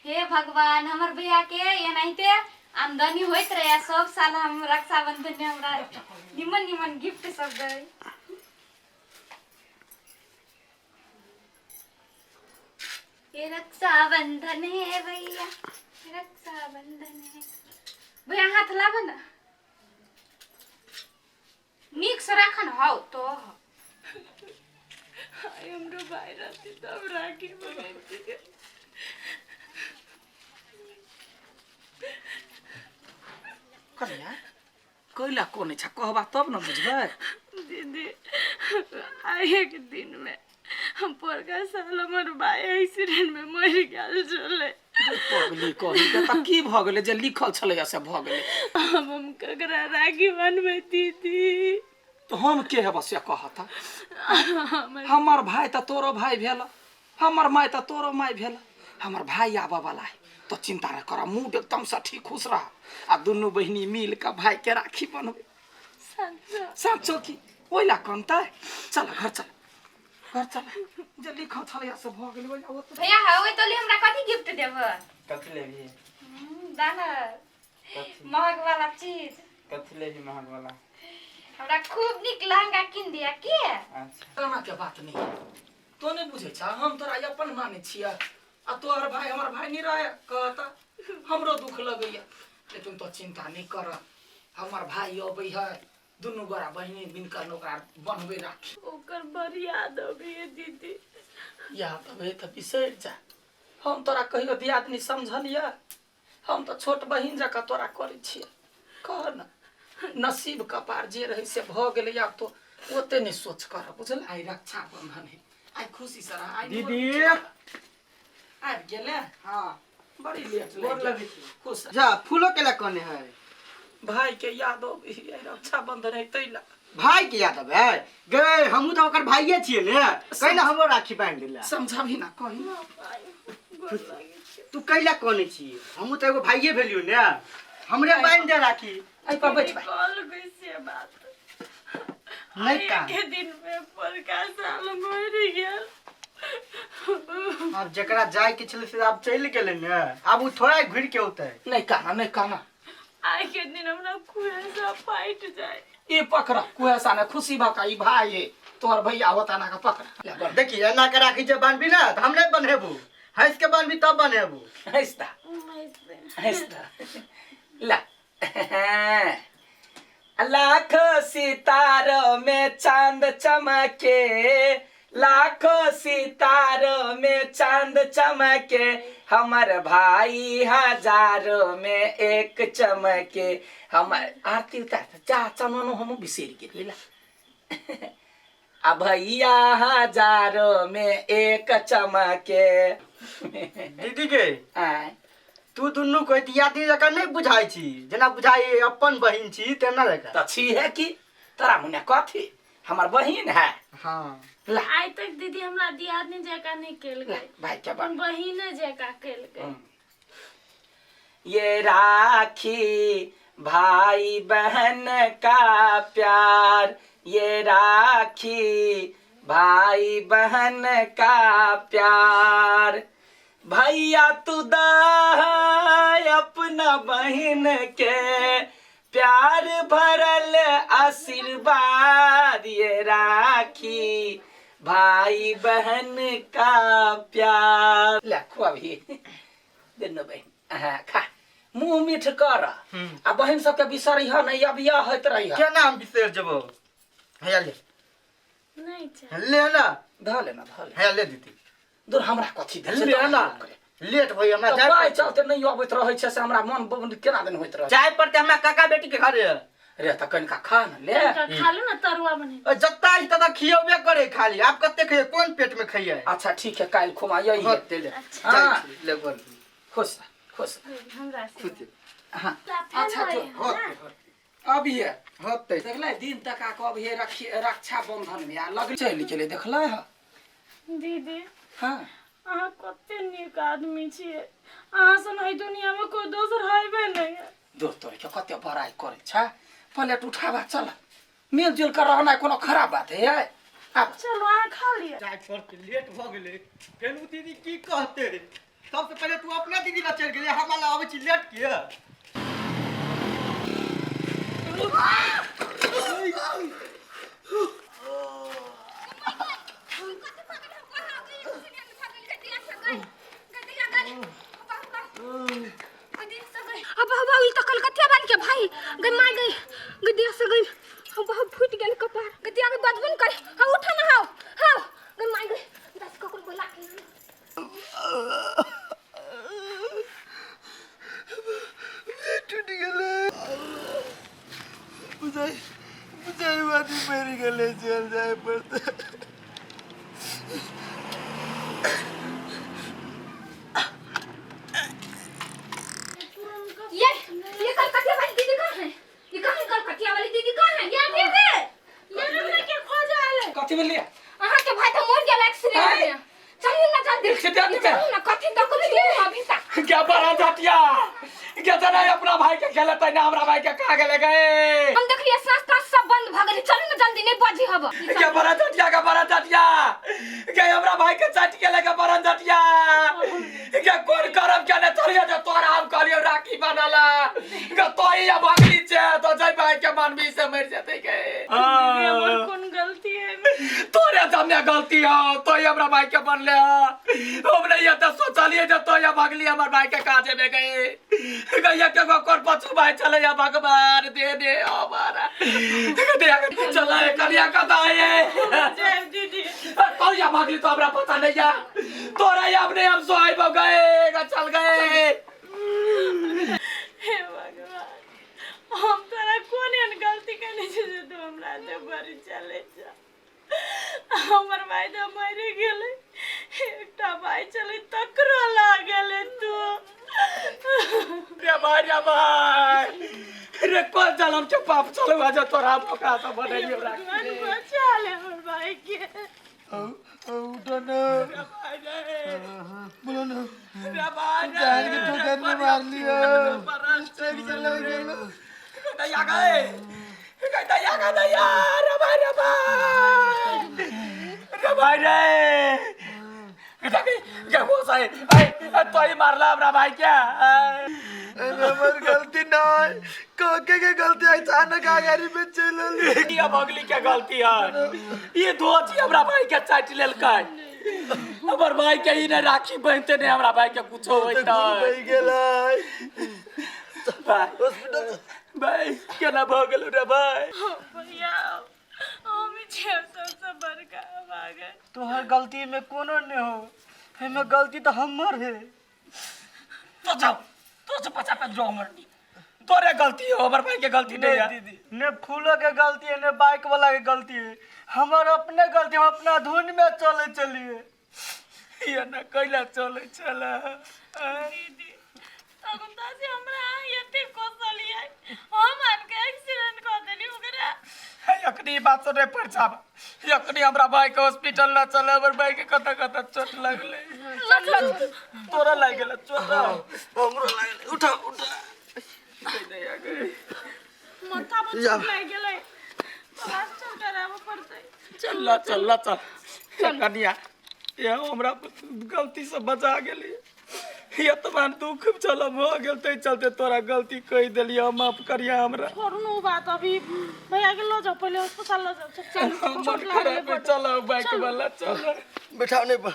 हे भगवान, हमर भैया के एनाहिते आमदनी होइत रहे, सब साल हम रक्षाबंधन में हमरा निमन निमन गिफ्ट सब दे। ये रक्षाबंधन है भैया, रक्षाबंधन है भैया। हाथ लाभ ना, नीक से राख न। हौ तो आइ हमरो भाइ रहती तब राखी बनैती। कन्या, कैला कोने छ, कहबा तब न बुझबै। दीदी, आइ एक दिन में हम पोरका साल हमर भाई एक्सीडेंट में मरि गेल छलै। पगली कही के, तऽ की भऽ गेलै? जे लिखल छलैया से भऽ गेलै। आब हम ककरा राखी बनबै दीदी? तऽ हम के हेबऽ से कहता। हमर भाय तऽ तोरो भाय भेल, हमर माय तऽ तोरो माय भेल। हमर भाय आबऽ वाला है, तो चिंता न कर, मूड एकदम से ठीक, खुश रह आ दुनू बहिनी मिल कऽ भाय के राखी बनबै। साँचो की ओहि ला कनतै? चल घर, चल घर चल। जे लिखल छलैया से भऽ गेलै। ओहि ला ओतबे। भैया, ओहि तोली हमरा कथी गिफ्ट देब? कथी लेबही? दाना। कथी? महग वाला चीज। कथी लेबही महग वाला? हमरा खूब नीक लहंगा कीन दिया के। अच्छा। काना के बात नहीं, तो नहीं बुझै छ। हम तोरा अपन मानै छियै आ तोहर भाई हमर भाई नहीं रहे कहता हमरो दुख लगैया, लेकिन तो चिंता नहीं कर, हमर भाई अबै है, दुनू गोरा बहिनी मिलकर ओकरा बन्हबै राखी। ओकर बड़ याद अबैए दीदी। याद अबै तऽ बिसरि जा। हम तोरा कहियो दियादनी समझलियै? हम तऽ छोट बहिन जकाँ तोरा करै छियै। कह न, नसीब कपार जे रहै से भऽ गेलै। आब तो ओते नहि सोच कर, बुझल? आइ रक्षाबंधन है, आइ खुशी से रह। आइ दीदी। आबि गेलै? हाँ। बड़ी लेट। गोर लागि लगै छी। खुश रह। जा, फूलो केला कोने है? भाई के याद अबै है, आइ रक्षाबंधन है तै ला। भाई के याद अबै गे? हमहूँ तऽ ओकर भाइये छियै ने, कहि ना हमरो राखी बान्हि देला। समझाबी ना, कही ना। तू कैला कोने छी? हमहूँ तऽ एगो भाइये भेलियो ने, हमरे बान्हि दे राखी। एहि पर बैठ भाई। कहल कैसे बात? नहि का के दिन में बड़का साल मरि गेल। आब जकरा जाय के छलै से आब चलि गेलै ने, आब ओ थोड़ा घुरि के औतै। नहि काना, नहि काना। आइ के दिन हमरा कुहेसा फाटि जाय। ई पकड़, कुहेसा ने, खुशी भका ई भाई है तोहर, भैया होता ना का, पकड़ ले बड़। देखी, एना के राखी जे बान्हबी ने तऽ हम नहि बन्हेबू, हँसि के बान्हबी तब बन्हेबू। हँसता, हँसता ला। लाखों सितारों में चांद चमके, लाखों सितारों में चांद चमके, हमर भाई हजारों में एक चमके। हमर आरती उतार जा, चननो हम बिसरि गेली ला। आ भैया हजारों में एक चमके। दीदी के आय। तू दुनू कोई दियादी जकाँ नहि बुझाइ छी, जेना बुझाइ अपन बहिन छी तेना जकाँ। तऽ छी है कि तोरा मुने कथी, हमर बहिन है। हाँ। ला। आइ तक दीदी हमरा दियादनी जकाँ नहि केलकै। ला भाई के अपन बहिने जकाँ केलकै। ये राखी भाई बहन का प्यार, ये राखी भाई बहन का प्यार। भैया तू दा अपना बहन के प्यार भरल आशीर्वाद, ये राखी भाई बहन का प्यार। ले खुआबी दुनू बहिन। हाँ, खा, मुंह मीठ कर आ बहिन सबके बिसरी ह नहीं, अब यह होइत रही। केना हम बिसरि जेबौ? हैया ले। नहि छै। ले ना। धऽ ले ना, धऽ ले। हैया ले दीदी। दूर, हमरा कथी दे छै? ले ना, लेट भई हमरा जाय जाय। चलते नहीं अबैत रहै छै से हमरा मन केना दिन होइत रहै। जाय पड़तै हमरा काका बेटी के घरे। रे, तऽ कनिका खा ने ले। कनिका खा लू ने, तरुआ बने। ओ जत्ता आई तत्ता खियौबे करे खाली, आब कते खइयै, कोन पेट में खइयै? अच्छा ठीक है, काल्हि खुमा यही है। होते ले। हाँ। जाइ छी, ले बोल। खुश रह, खुश रह। हमरा से खुद। हाँ। अच्छा। अच्छा, तो होते। अभी है। होते। देखलै दिन तक आके अभी रखी रक्षाबंधन में आ लग चलि गेलै, देखलै ह? दीदी। हाँ। अहाँ कते नीक आदमी छियै, अहाँ सन एहि दुनिया में कोई दोसर हेबे नहीं है। दोस्त तोरे के कते बड़ाई करै छ। प्लेट उठाबा, चल। मिलजुल कर रहना कोनो खराब बात है? आब चलो, अहाँ खा लिअ। जाय पड़तै, लेट भऽ गेलै, फेर उ दीदी की कहतै? सबसे पहिले तू अपना दीदी ला चल गेली, हमरा ला आबै छी लेट के। अब अब ई तो कलकतिया बन के भाई गई मार गई गदिया से गई, हम बहुत फूट गेल कपार। गदिया के बदबन कर, हम उठा ना, हाव हाव गई मार गई, 10 ककरो बोला के। टूट गेलै। बुझाइ बुझाइ बानी मरि गेलै, जेल जाय पड़तै। ये कलकतिया वाली दीदी कहाँ है? ये कहाँ है कलकतिया वाली दीदी कहाँ है? ये दीदी, ये हमरा के खोज आयल है। कथी भेलिए? अहाँ के भाई तो मर गेल एक्सीडेंट में। चलिए ना जल्दी। एक्सीडेंट में? चलू ना, कथी तो कुछ नहीं अभी तक। क्या बड़ा जातिया क्या जना अपना भाई के खेलते ना, हमरा भाई के कहा गेले गए? हम देखलिए सांस तांस सब बंद भ गेलै। चलू ना जल्दी, नहीं बजी हब। क्या बड़ा जातिया का बड़ा जातिया क्या हमरा भाई के चाट के लगे बड़ा जातिया क्या कोन करब क्या ने? चलिए जो तोरा हम कहलियो राखी बनाला के तो ही अब अगली छे तो जय भाई के मानवी से मर जेते के। दीदी हमर कोन गलती है? तोरे जमने गलती हो तो ही हमरा भाई के बनले। हम नहीं ये तो सोचलिए जो तो या भगली हमर भाई के काजे में गए गैया के गो कोर पछु भाई चले या भगवान दे दे हमारा दे चला कलिया कता है जय दीदी। तो या भगली तो हमरा पता नहीं या तोरा या अपने हम सोई भ गए गा चल गए। हे भगवान, हम तोरा कोन एहन गलती केने छी जे तू हमरा दे बड़ी चले जा? हमर भाई तऽ मरि गेलै, एकटा भाई चले तकरो लागल तू। रे भाई, रे भाई रे, कोन जलम के पाप चलवा जो तोरा ओकरा से बनैलियो राखी? भगवान बचा ले हमर भाई के। उठो ना, बोलो ना। रे भाई रे, जान के ठोकर ने मार लिया, स्ट्राइक चला गेलो। दैया गए दैया गए दैया, रे भाई, रे भाई, रे भाई रे, के हो सही तो ही मारला हमरा भाई के। हमर गलती नहीं, कोके के गलती, अचानक आगाड़ी में चल ये भगली के गलती है, ये धोती हमरा भाई के चाट लेलकै। हमर भाई के ई ने राखी बहनते ने हमरा भाई के कुछो होइतै। बहि गेलै। भाई हॉस्पिटल भाई केना भऽ गेलौ रे भाई? भैया हम छियै सबसँ बड़का भागल। तोहर गलती में कोनो नहीं हो, हमें गलती तो हमर है। तो जाओ तो से पचा पे जो हमर तोरे गलती हो, हमर भाई के गलती नहीं है। दीदी ने फूलो के गलती है ने बाइक वाला के गलती है, हमर अपने गलती, हम अपना धुन में चले चलिए। ये ना कैला चले चला दीदी तखन तऽ से हमरा एते कोसलियै, हम आनके एक्सीडेंट कऽ देली ओकरा। अखनी बात सुने पर जाब, अखनी हमरा भाई के हॉस्पिटल ना चले, हमर भाई के कत कत चोट लगले। तोरा लागि गेल चोट? हमरो लागल। उठा उठा। माथा पर चोट लागि गेलै, प्लास्टर कराबऽ पड़तै। चल चल चल कनिया, ये हमरा गलती से बचा गेली। ये तमान दुख चल भऽ गेल तै चलते तोरा गलती कहि देलियै, माफ करिया हमरा। छोड़ू न उ बात, अभी भैया के लऽ जाउ पहिले अस्पताल लऽ जाउ। चल मन खराब है, चलो बाइक वाला चलो। बैठाओ नहीं पर।